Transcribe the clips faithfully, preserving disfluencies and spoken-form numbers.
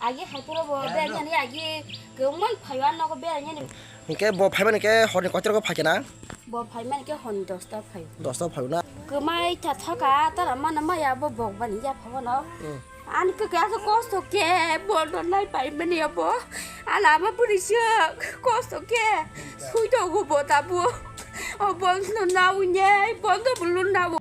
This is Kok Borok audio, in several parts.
Agi hai puro bo berani ani agi kwbangma phaio, a nogo berani ani. Hinkhe bo phaimani khe horni koitoro phaikhe na? Bo phaimani khe horni dosta phaio. Dosta phaio na? Kwmai tha thoka tara mana maya bo bok bani ya phabo no. Hmm. Ani khe kaya kosto khe bol don nai paimani ya bo. Ala ma puri se kosto khe sui do go bo ta bo. O bol no na unyai bol do bulu na bo.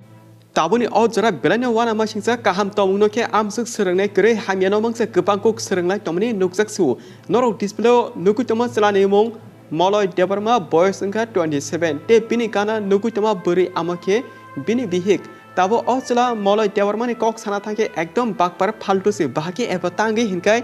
Tabukni o jora belaino uanamasingcha kaham tongmungno khe amswk swrwngnai kwrwi hamyano mangsa kwbang kuk swrwnglai tongmani nukjak su. Norok display-o nugwi tongma chwlani mung Moloi Debbarma, boyos wngkha twenty seven, tei bini gana nugwi tongma bwrwi amo khe bini bihik. Tabuk o chwla Moloi Debbarmani kok sana thangkhe ekdom bakpar phaltu se, bahai khe eba tangwi hinkhai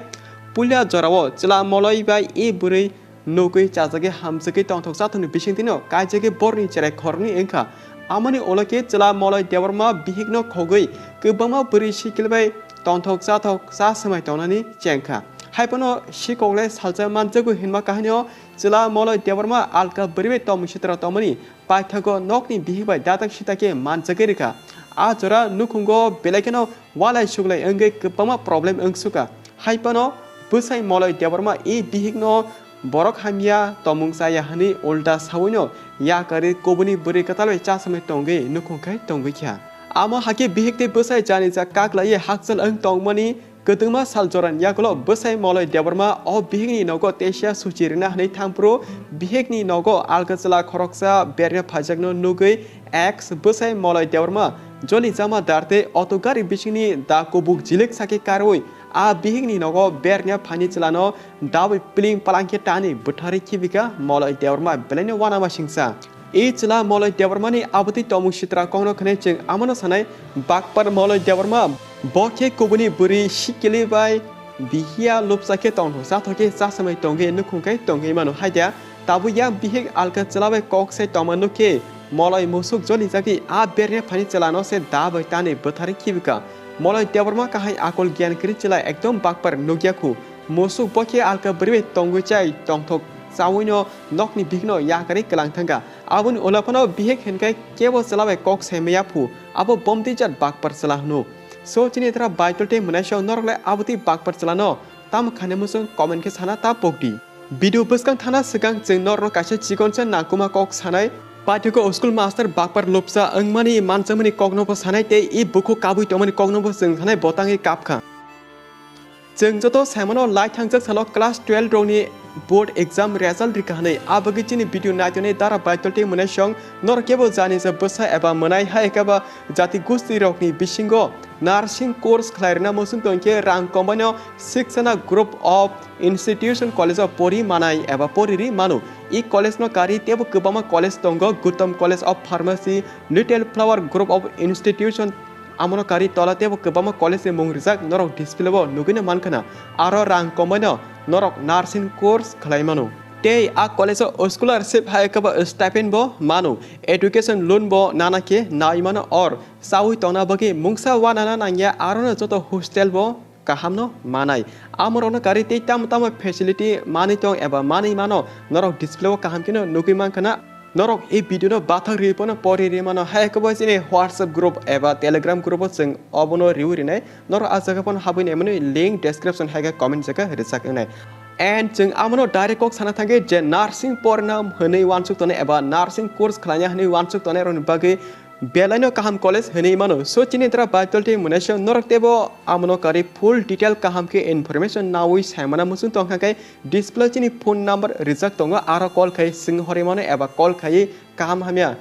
puila jorao chwla Moloi bai e bwrwi nugwi chajagwi hamjagwi tongthok chathokni bisingtwino kaijagwi borni cherai khoroknwi wngkha. Amoni ulo khe chwla Moloi Debbarma bihikno khogwi kwbangma bwrwi sikil bai tongthok chathok cha swmai tongnani chengkha. Haiphano sikokle salsa manjago hinma kahinio chwla Moloi Debbarma alka bwrwi bai tongmung sitra tongmani paithago nokni bihik bai dadak sita khe manjagwi rwkha. A jora nukhungo belai kheno walai suglai wngwi kwbangma problem wngsukha. Haiphano bwsai Moloi Debbarma e bihikno borok hamya tongmung chaya hwnwi ulta sawino yakarwi kubuni bwrwi kwtal bai chasamwi tongwi nukhung khai tongwi kha. Amo hakhe bihik tei bwsai janija kaklaiwi hakchal wng tongmani kwdwngma sal jorani yagulo bwsai Moloi Debbarma o bihikni nogo teisa suchi rwna hwnwi thangphuru bihikni nogo alkachwla khoroksa berna phaijakno nugwi ex bwsai Moloi Debbarma joli jama dar tei auto gari bisingni da kubuk jilik sakhe karwi a bihikni nogo berna phaini chwlano dawi pling palang khe tani bwtharwi khibika Moloi Debbarma belaino uanamasingcha. E chwla Moloi Debbarmani abotwi tongmung sitra kokno khwnai chwng amano sanai bakpar Moloi Debbarma bo khe kubuni bwrwi sikili bai bihiya lupsa khe tongthok chathok khe chasamai tongwi nukhung khai tongwi mano hai da. Tabuk yang bihik alka chwla bai kok sai tongma nukhe Moloi musuk joli jagwi a berna phaini chwlano se da bai tani bwtharwi khibika. Moloi Debbarma kahai akol giyan kwrwi chwla ekdom bakpar nukya khu. Musuk bo khe alka bwrwi bai tongwi chai tongthok chawino nokni bihikno yakarwi kwlang thangkha. Aboni ulo phano bihik hinkhai kebo chwla bai kok sai maya phu, abo bomtwi jat bakpar chwla hwno. So chini dra Baitol tei mwnaisong norok le abotwi bakpar chwlano tamo khainai muchung comment khe sana ta pokdi. Video bwskang thana swkang chwng norokno kaisa chikonsa nangkukma kok sanai. Paithakgo school master bakpar lupsa wngmani manjakmani kokno bo sanai tei e bukhuk kabwi tongmani kokno bo chwng sanai bo tangwi kapkha. Chwng joto saimano lai thangjak salo class twelve rokni board exam result rikha hwnwi. A bagwi chini video naitonwi dara Baitol tei mwnaisong norok kebo jani je bwsa eba mwnai hai khe ba jati gusti rokni bisingo nursing course khlai rwna muchung tongkhe rang kombaino Siksana Group of Institution College o pori manai eba pori ri mano. E college no kari tebo kwbangma college tongo, Gautam College of Pharmacy, Little Flower Group of Institution, amono kari tola tebo kwbangma college ni mung rijak norok display o nugwino mankha na. Aro rang kombaino norok nursing course khlai mano. Tei a college o scholarship hai khe ba stipend bo mano, education loan bo nana khe nai mano or chaui tongna bagwi mungsa uanana nangya, arono joto hostel bo kahamno manai. Amorokno kari tei tamo tamo facility manwi tong eba manwi mano norok display o kaham kheno nugwi mankha na. Norok e video no bathang riwi phano pori ri mano, hai khe bo chini WhatsApp group eba Telegram group o chwng obono riwi rinai. Norok a jaga phano habwi naimani link description hai khe comment jaga rijak wngnai. And chwng amono direct kok sana thangkhe je nursing porna hwnwi uansuk tongnai eba nursing course khlaina hwnwi uansuk tongnai rokni bagwi belaino kaham college hwnwi mano. So chini dra Baitol tei mwnaisong norok tebo amono kari full detail kaham khe information naui saimana muchung tongkha khe display chini phone number rijak tongo, aro call khai swng horwi mano eba call khai kaham hamya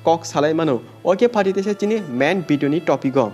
kok salai mano. Oke phatwi teisa chini main video ni topic o.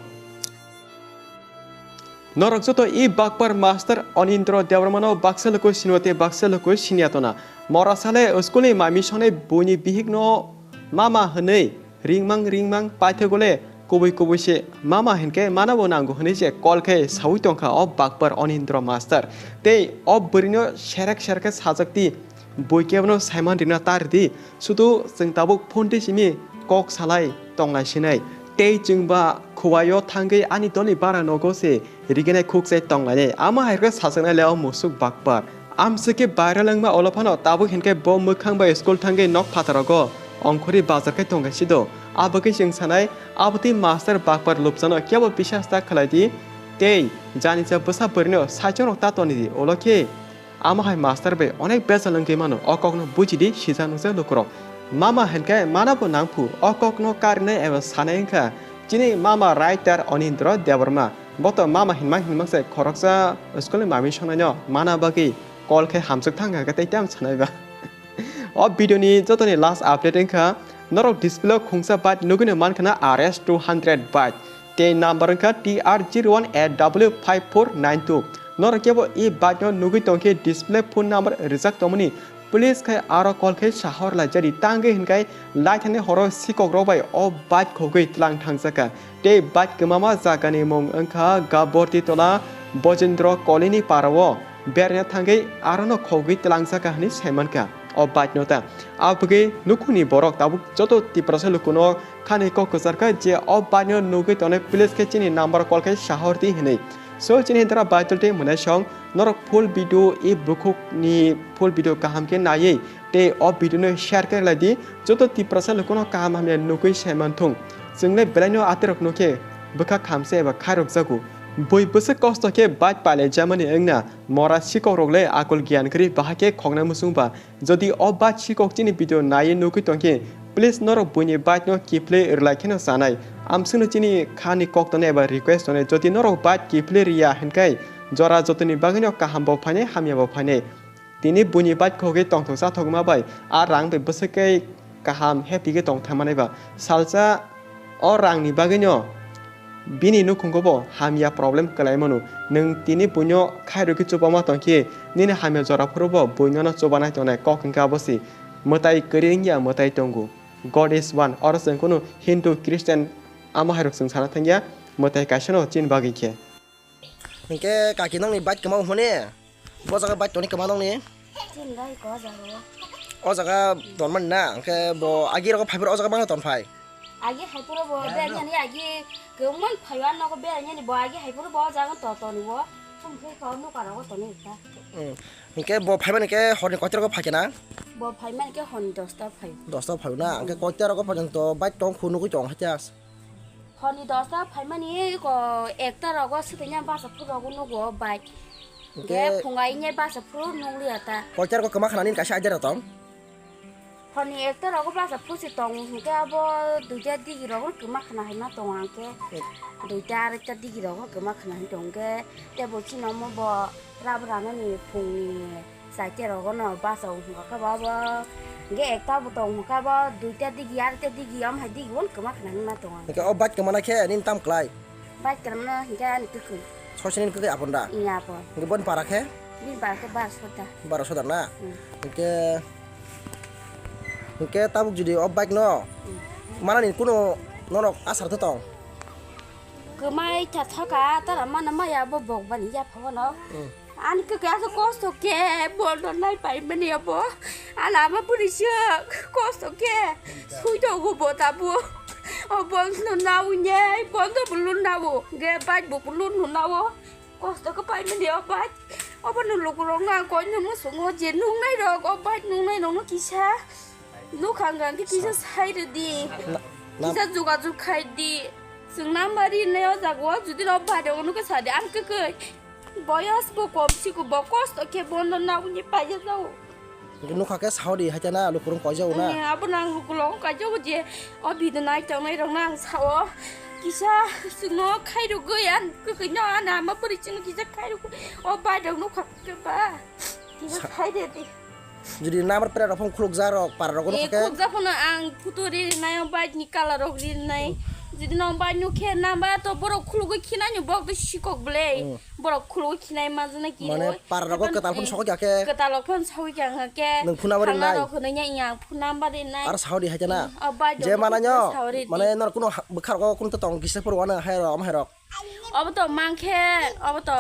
Norok joto e bakpar master Onindro Debbarmano baksa luku sinwate baksa luku sinyatona. Mora sale school ni mami songnai buini bihikno mama hwnwi ringmang ringmang paithagole kubui kubui se mama hinkhe manabo nango hwnwi se call khe saui tongkha o bakpar Onindro master. Tei o bwrwino serek serek khe sajakti bui kebono saiman rina ta ridi. Sudu chwng tabuk phone twi simi kok salai tonglai sinai. Tei chwng ba khuwaio thangwi ani dolni bara nogo se riginai khuk se tonglainai. Amo hai khe sachaknai le o musuk bakpar. Amswk khe viral wngma olo phano tabuk hinkhe bo mwkhang bai school thangwi nok phatharogo ongkhorwi bazar khai tongkha sido. Abagwi chwng sanai, abotwi master bakpar lupjano kebo bisas ta khlai di. Tei janisa bwsa bwrwino saichung rok ta toni di, ulo khe amo hai master bai onek bejal wngwi mano, o kokno buji di sijak nukjak lukurok. Mama hinkhe mana bo nangphu, o kokno karinai eba sanai wngkha chini mama writer Onindro Debbarma. Bo to mama hinmang hinmang se khoroksa school ni mami songnai no mana bagwi call khe hamswk thang kha tei tamo sanai ba. O video ni jotoni last update wngkha norok display o khungsa bike nugwino mankha na R S two hundred bike. Tei number wngkha T R zero one A W five four nine two. Norok kebo e bike no nugwi tongkhe display phone number rijak tongmani. Police khai aro call khai sahor laijadi tangwi hinkai laithani horo sikok rok bai o bike khogwi tlang thangjakha. Tei bike kwmama jagani mung wngkha Gaborti Tola Bojendro Colony parao. Berna thangwi arono khogwi tlang saka hwnwi saimankha o bike no ta. Abwgwi nukhungni borok tabuk joto Tiprasa lukuno khani kok kwcharkha je o bike no nugwi tonwi police khe chini number call khe sahordi hwnwi. So chini hindra bike tei mwnai song norok full video e bukhuk ni full video kaham khe naiwi tei o video no share khe lai di joto Tiprasa lukuno kaham hamya nugwi saimanthung. Chwngle belaino aterok nukhe bwkha khamse eba khairok jago. Bui bwswk kosto khe bike pailai jamani wngna. Mora sikok rok le akul giyan kwrwi bahai khe khoknai muchung ba. Jodi o bike sikok chini video naiwi nugwi tongkhe, please norok buini bike no kiphilwi rwlai kheno chanai. Amswkno chini khani kok tonwi eba request tonwi, jodi norok bike kiphilwi rwya hinkhai jora jotoni bagwino kaham bo phainai, hamya bo phainai. Tini buini bike khogwi tongthok chathokma bai a rang bai bwswk khe kaham happy khe tong thangmanai ba. Salsa o rangni bagwino bini nukhungo bo hamya problem kwlai mano. Nwng tini buino khairokhe chubama tongkhe nini hamya jora phuru bo buinono chubanai tongnai kok hwnkhe abo se mwtai kwrwi wngya mwtai tongo. God is one. Oro chwng kunu Hindu, Christian amo hairok chwng sana thangya, mwtai kaisano chini bagwi khe. Hinkhe kaki nokni bike kwma hwnwi? Bo jaga bike toni kwma nokni? Tin bai ko jaga. O jaga ton mani na? Hinkhe bo agi rogo phaiphuru o jaga bangla ton phai? Agi haipuro bo berani agi kwmang phaio, a nogo berani bo agi haipuro bo o jaga to toni bo. Chum khe ko nuka rogo toni ta. Hmm. Hinkhe bo phaimani khe horni koita rogo phaikhe na? Bo phaimani khe horni dosta phai. Dosta phai na? Hinkhe koita rogo porjonto bike tong khu nugui tong haitya? Horni dosta phaimani ko ekta rogo swtainya basa phuru rogo nugo bike. Hinkhe ge phunga inya basa phuru nukliya ta. Koita rogo kwma khana nini kaisa idea rw tong? Horni ekta rogo basa phuru se tong hinkhe abo duita digi rogo kwma khana hinma tong hinkhe. Duita arekta digi rogo kwma khana hin tong hinkhe tebo chini omo bo rubber anani phungni. Saite rogo no basa o hwnka khe bo bo. Hwnkhe ekta bo tong hwnka bo, duita digi, arta digi, omo hai digi won kwma khna hwnma tongo. Hwnkhe o bike kwmana khe nini tam klai? Bike kwmana hwnkhe ani kwkhwi. Soisini kwkhwi apon da? Iya apon. Hwnkhe boni para khe? Bini para khe baro sota. Baro sota na? Hmm. Hwnkhe, hwnkhe tabuk jodi o bike no, hmm, manani kuno norok asar tong? Kwmai ta thoka tara mana maya bo bok bani yapha bono. Hmm. Ani kwkwi aswk kosto khe bono nai pai mani abo. Ani ama bwrwi swk kosto khe sui tongo bo tabuk. O bono nawi nai bono bo lun nawo. Ge bike bo lun nawo. Kosto khe pai mani o bike. Obo no lukurok no ang koi no musungo je nungnai rok o bike nungnai rok no kisa. Nukha hwnkha hwnkhe kisa sai rwdi. Na, na. Kisa jogajog khaidi. Chwng number rinai o jaga o jodi no bari o nukha sadi ang kwkwi. Boyos bo kom siko bo kosto khe bono nauni paija jao. Nukha khe saudi haikhe na lukurok paija o na. Ani abo nang lukurok kaija o je o video nai tongnai rok nang sao. Kisa chwngno khairogwi ang kwkwi no ani ama bwrwi chwngno kisa khairogwi o bai rok nukha khe ba. Kisa sa- khairedi. Jodi number plate rok phone khulukjak rok para rok no khe. Khulukjak phone ang photo ri nai o bike ni color rok ri nai. Jodi no bike no khe number to borok khulugwi khinai ni bok to sikok ble. Hmm. Borok khulugwi khinai ma jana ki. Mane para rok kwtal phone sokya khe. Kwtal rok phone sokya khe. Nung phone number ri nai. Rok hwnwi ya yang phone number ri nai. Ar saudi hai jana. O bike je mana nyo. Mane nor kuno bwkhar rok kuno to tong kisa phuru wana hai rok am hai rok. Obo to mankhe, obo to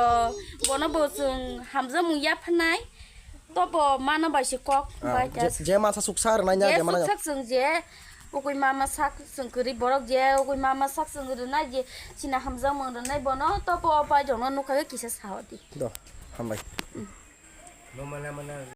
bono bo chwng hamjakmung yapharnai. Tobo mano bai se kok, ah, bai je, jas. Je mansa suksa rwnai nya, je je mana suksa chwng je, ukui mama sak chwng kwrwi borok je, ukui mama sak chwng rwnai je, chini hamjakmung rwnai bono, tobo o bai rokno nukha khe kisa sa hor di. Do, hambai. Mm.